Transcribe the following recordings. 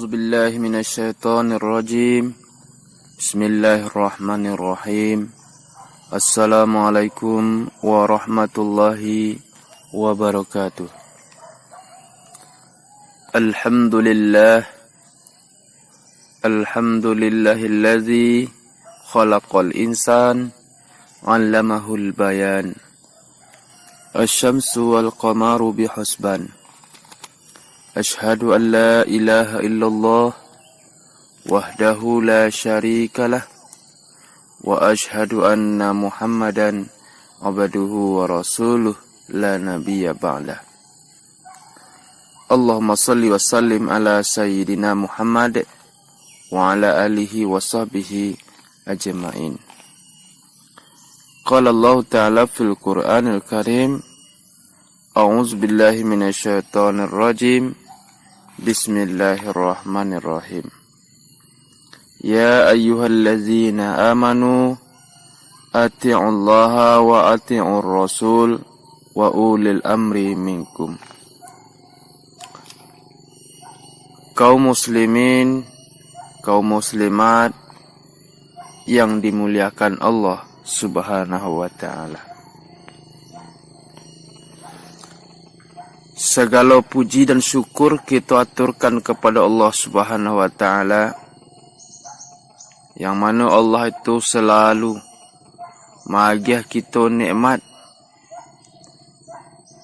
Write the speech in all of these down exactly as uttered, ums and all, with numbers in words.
A'udzubillahi minasyaitonirrajim. Bismillahirrahmanirrahim. Assalamualaikum warahmatullahi wabarakatuh. Alhamdulillah. Alhamdulillahilladzi khalaqal insan, 'allamahul bayan. Asy-syamsu wal qamaru bihusban. Asyhadu an la ilaha illallah wahdahu la syarikalah, wa asyhadu anna Muhammadan abduhu wa rasuluh la nabiyya ba'dah. Allahumma shalli wa sallim ala sayyidina Muhammad wa ala alihi wa sahbihi ajma'in. Qala Allahu ta'ala fil Qur'anil Karim, a'udzubillahi minasyaitonirrajim. Bismillahirrahmanirrahim. Ya ayyuhallazina amanu, ati'ullaha wa ati'ur rasul wa ulil amri minkum. Kaum muslimin, kaum muslimat yang dimuliakan Allah Subhanahu wa Ta'ala. Sagalo puji dan syukur kito aturkan kapado Allah Subhanahu wa Ta'ala, yang mano Allah itu salalu maagiah kito nikmat,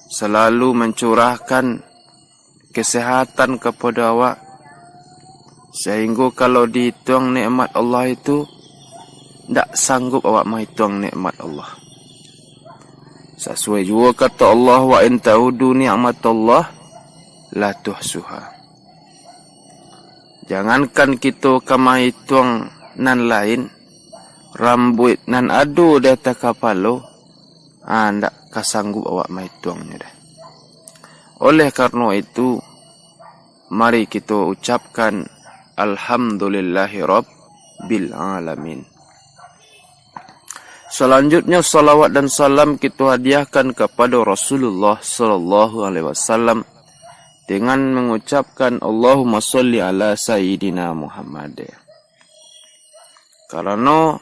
salalu mancurahkan kesehatan kapado awak, sahinggo kalau diituang nikmat Allah itu, ndak sanggup awak maituang nikmat Allah. Sasuai juo kato Allah, "Wa in ta'udu ni'matallah la tuhsuha." Jangankan kito ka maituang nan lain, rambuik nan ado di ateh kapalo, ah, ndak ka sanggup awak maituangnyo doh. Oleh karano itu, mari kito ucapkan, Alhamdulillahirabbil alamin. Salanjutnyo, salawat dan salam kito hadiahkan kapado Rasulullah sallallahu alaihi wasallam dengan mangucapkan, "Allahumma shalli ala Sayyidina Muhammad." Karano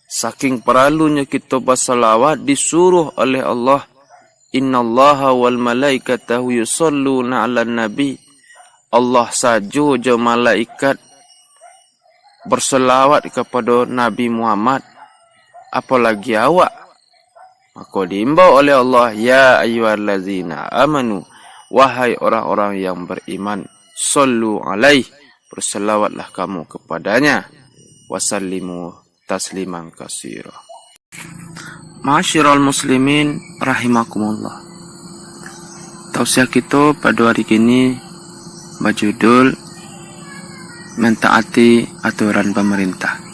saking paralunyo kito basalawat, disuruah oleh Allah, "Innallaha wal malaikatahu yusholluna 'alan nabi." Allah sajo jo malaikat berselawat kepada Nabi Muhammad, apalagi awak. Maka diimbau oleh Allah, "Ya ayyuhallazina amanu, wahai orang-orang yang beriman, shollu alaih, berselawatlah kamu kepadanya, wasallimu tasliman katsira." Ma'asyiral muslimin rahimakumullah. Tausiah kito pado ari kini bajudul mentaati aturan pamarintah.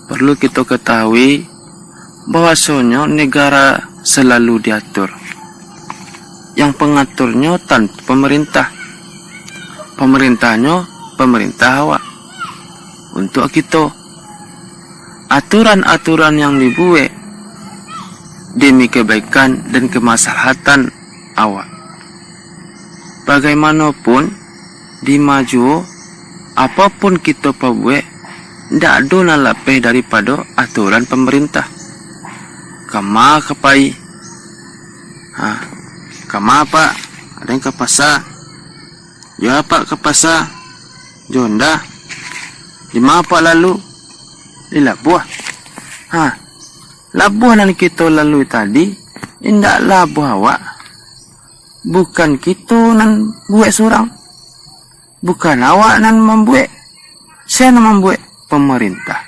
Perlu kito katahui bahwasonyo negara salalu diatur. Yang pangaturnyo tantu pamarintah. Pamerintahnyo pamarintah awak. Untuak kito, aturan-aturan yang dibuek demi kebaikan dan kemaslahatan awak. Bagaimanopun, dima juo, apopun kito pabuek, ndak ado nan lapeh daripado aturan pamarintah. Kama ka pai? Ha, kama, Pak? Aden ka pasa. Yo, Pak, ka pasa. Jo nda? Dima Apak lalu? Di labuah. Ha, labuah nan kito lalui tadi, indak labuah awak. Bukan kito nan buek surang. Bukan awak nan mambuek. Sia nan mambuek? Pamarintah.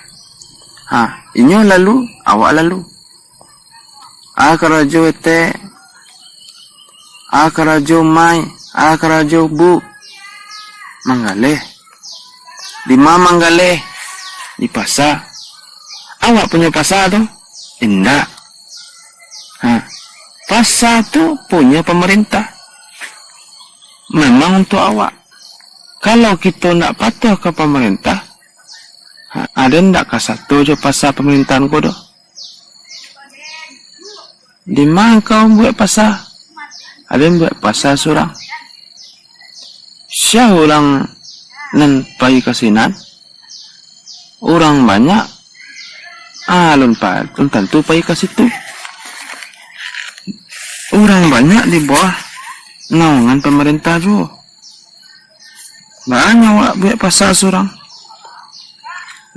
Ha, inyo lalu, awak lalu. A karajo etek, a karajo mai, a karajo bu, manggaleh. Dima manggaleh? Di pasa. Awak punyo pasa tu? Indak. Ha. Pasa tu punyo pamarintah. Memang untuak awak. Kalau kito ndak patuah ka pamarintah, ha, aden ndak ka sato jo pasa pamarintahan ko doh. Dima angkau buek pasa? Aden buek pasa surang. Sia urang nan pai ka sinan? Urang banyak, alun pa-, alun tantu pai ka situ. Urang banyak di bawah naungan pamarintah juo. Baa nyo awak buek pasa surang?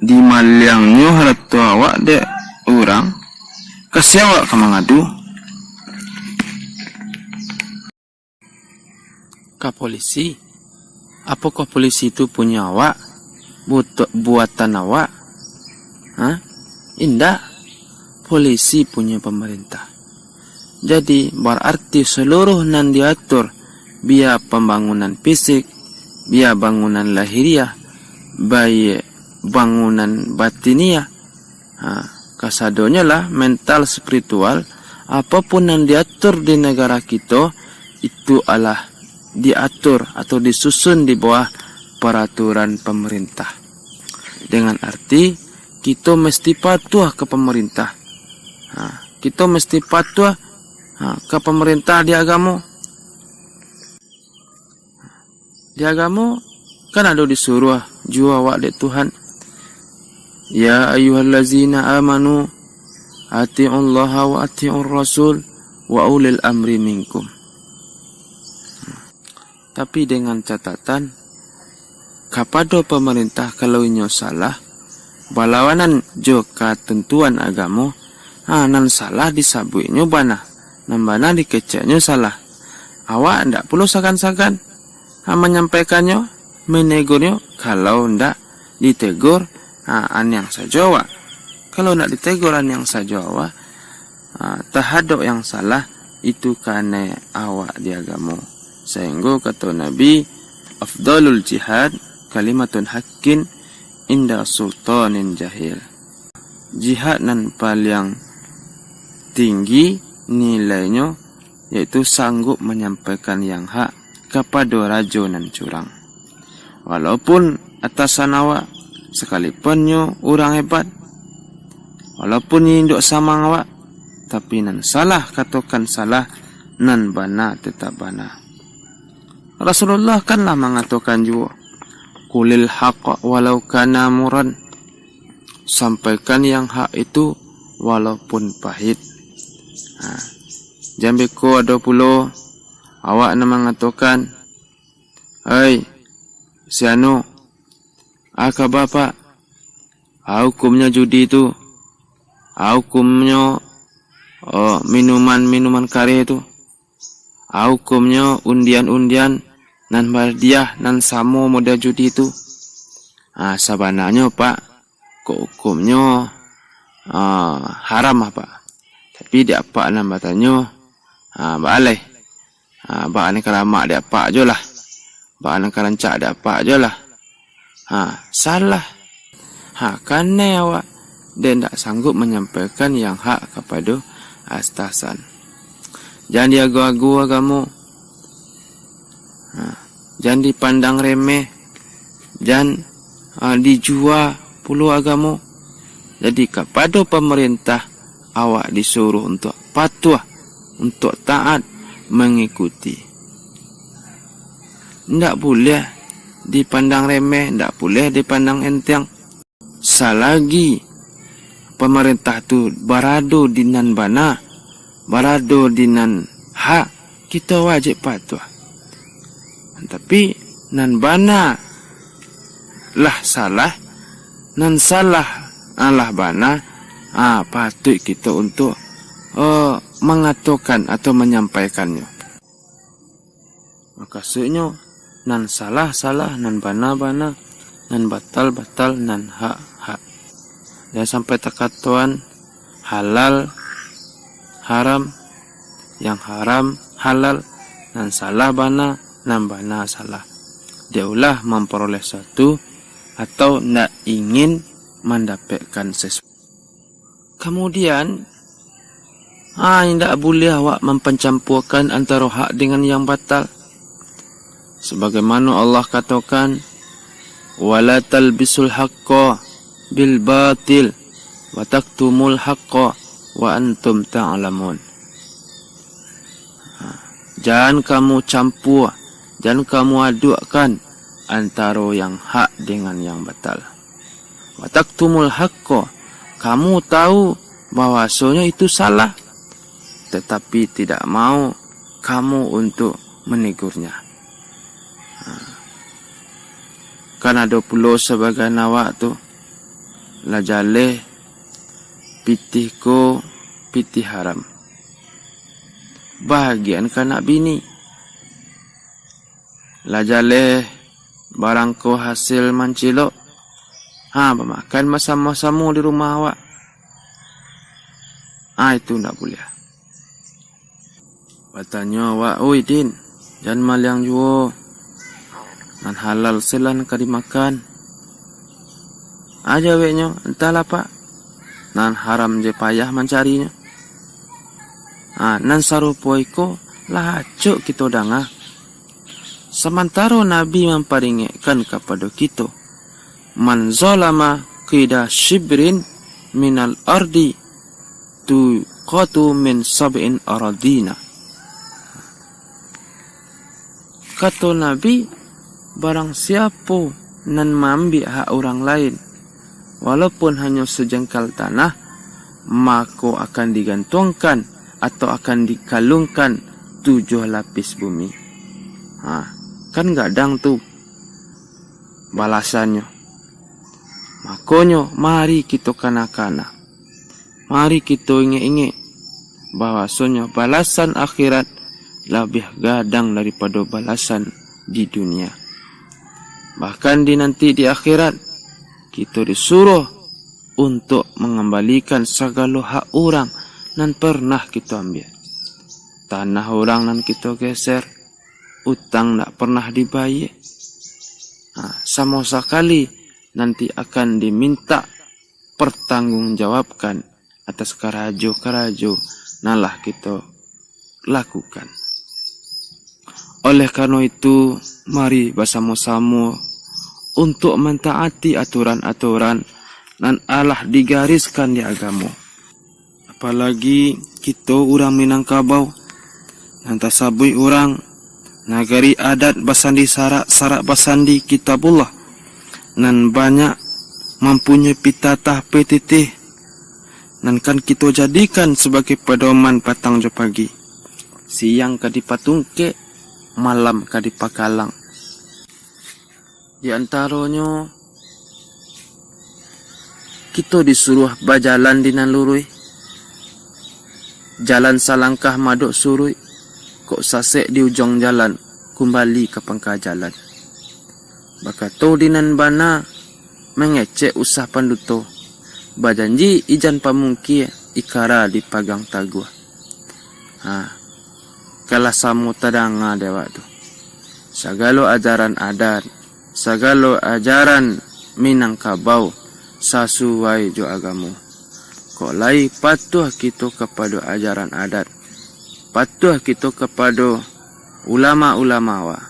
Dimaliangnyo harato awak dek urang, ka sia awak ka mangadu? Ka polisi? Apokoh polisi tu punyo awak? Buto-, buatan awak? Ha? Indak. Polisi punyo pamarintah. Jadi, bararti saluruh nan diatur, bia pambangunan fisik, bia bangunan lahiriah, bia bangunan batiniah, ha, kasadonyo lah mental, spiritual, apo pun nan diatur di nagara kito, itu alah diatur atau disusun di bawah paraturan pamarintah. Dengan arti, kito mesti patuah ka pamarintah. Ha, kito mesti patuah, ha, ka pamarintah di agamo. Di agamo, kan ado disuruah juo awak dek Tuhan, "Ya ayyuhallazina amanu, atiullaha wa atiur rasul, wa ulil amri minkum." Tapi dengan catatan, kapado pamarintah, kalau inyo salah, balawanan jo katantuan agamo, ha, nan salah disabuiknyo bana, nan bana dikeceknyo salah. Awak ndak pulo sagan-sagan, ha, manyampaikannyo, manegurnyo. Kalau ndak ditegur, ha, aniang sajo awak. Kalau ndak ditegur, aniang sajo awak, ha, tahadok yang salah, itu kanai awak di agamo. Sainggo kato Nabi, "Afdalul jihad kalimatun haqqin inda sultanin jahil." Jihad nan paliang tinggi nilainyo, yaitu sanggup manyampaikan yang hak kapado rajo nan curang. Walaupun atasan awak, sakalipunnyo urang hebat, walaupun inyo induak samang awak, tapi nan salah katokan salah, nan bana tetap bana. Rasulullah kan lah mangatokan juo, "Qulil haqqa walau kana muran." Sampaikan yang hak itu walaupun pahit. Ha. Jan beko ado pulo awak nan mangatokan, "Hei, si anu, a kaba, Pak? A hukumnyo judi tu? A hukumnyo, oh, minuman-minuman kareh tu? A hukumnyo undian-undian nan bahadiah nan samo model judi tu?" Ah, sabananyo, Pak, kok hukumnyo, ah, haram, ah, Pak. Tapi di apak nan batanyo, ah, baaleh. Ha, baa nan ka lamak di apak jo lah. Baa nan ka rancak di apak jo lah. Ha, salah. Ha, kanai awak dek ndak sanggup manyampaikan yang hak kapado atasan. Jan diago-ago agamo. Ha, jan dipandang remeh. Jan, ha, dijua pulo agamo. Jadi, kapado pamarintah, awak disuruh untuak patuah, untuak taat, mangikuti. Ndak buliah dipandang remeh, ndak buliah dipandang enteng. Salagi pamarintah tu barado di nan bana, barado di nan hak, kito wajib patuah. Tapi, nan bana lah salah, nan salah lah bana, ah, patuik kito untuak, eh, mangatokan atau manyampaikannyo. Makasuiknyo, nan salah salah, nan bana bana, nan batal batal, nan hak hak. Jan sampai takatoan halal haram, yang haram halal, nan salah bana, nan bana salah. Dek ulah mamparoleh sasuatu atau ndak ingin mandapekkan sasuatu. Kamudian, ah, indak buliah awak mampancampuakan antaro hak dengan yang batal. Sabagaimano Allah katokan, "Wala talbisul haqqa bil batil, wa taktumul haqqa wa antum ta'lamun." Ha, jan kamu campua jan kamu aduakkan antaro yang hak dengan yang batal. Wa taktumul haqqa, kamu tahu bahwasonyo itu salah, tatapi tidak mau kamu untuk menegurnya. Ha. Kan ado pulo sabagian awak tu, lah jaleh pitih ko pitih haram. Bagian ka anak bini. Lah jaleh barang ko hasil mancilok. Ha, bamakan basamo-samo di rumah awak. Ha, itu ndak buliah. Batanyo awak, "Oi, Din, jan maliang juo. Nan halal se lah nan ka dimakan." Aja weknyo, "Antahlah, Pak. Nan haram je payah mancarinyo." Ha, nan sarupo iko lah acok kito danga. Samantaro Nabi mamparingekkan kapado kito, "Man zalama qida shibrin minal ardi tuqatu min sab'in aradina." Kato Nabi, barang siapo nan maambiak hak urang lain, walaupun hanyo sajengkal tanah, mako akan digantuangkan atau akan dikalungkan tujuah lapis bumi. Ha, kan gadang tu balasannyo. Makonyo, mari kito kana-kana. Mari kito ingek-ingek bahwasonyo balasan akhirat labiah gadang daripado balasan di dunia. Bahkan di nanti di akhirat, kito disuruh untuk mangambalikan sagalo hak urang nan pernah kito ambiak. Tanah urang nan kito geser, utang ndak pernah dibayie. Ha, samo sakali nanti akan diminta pertanggungjawabkan atas karajo-karajo nan lah kito lakukan. Oleh karano itu, mari basamo-samo untuk mantaati aturan-aturan nan alah digariskan di agamo. Apalagi kito urang Minangkabau, nan tasabuik urang nagari adat basandi sarak, sarak basandi Kitabullah, nan banyak mampunyoi pitatah pititih, nan kan kito jadikan sabagai padoman patang jo pagi. Siang ka dipatungkek, malam ka dipakalang. Di antaronyo, kito disuruah bajalan di nan luruih. Jalan salangkah madok suruik, kok sasek di ujuang jalan, kumbali ka pangka jalan. Bakato di nan bana, mangecek usah panduto, bajanji ijan pamungkia, ikara dipagang taguah. Ha, kalah samo tadanga dek awak tu. Sagalo ajaran adat, sagalo ajaran Minangkabau sasuai jo agamo. Kok lai patuah kito kapado ajaran adat, patuah kito kapado ulama-ulama awak,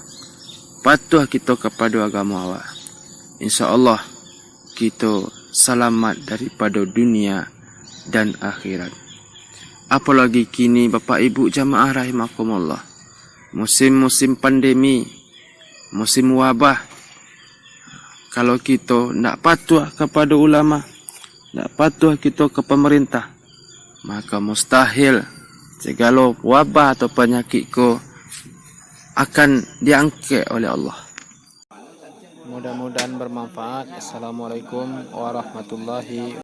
patuah kito kapado agamo awak, insya Allah, kito salamat daripado dunia dan akhirat. Apolagi kini, Bapak Ibu jamaah rahimakumullah, musim-musim pandemi, musim wabah. Kalau kito ndak patuah kapado ulama, ndak patuah kito ka pamarintah, maka mustahil sagalo wabah atau panyakik ko akan diangkek oleh Allah. Mudah-mudahan bermanfaat. Assalamualaikum warahmatullahi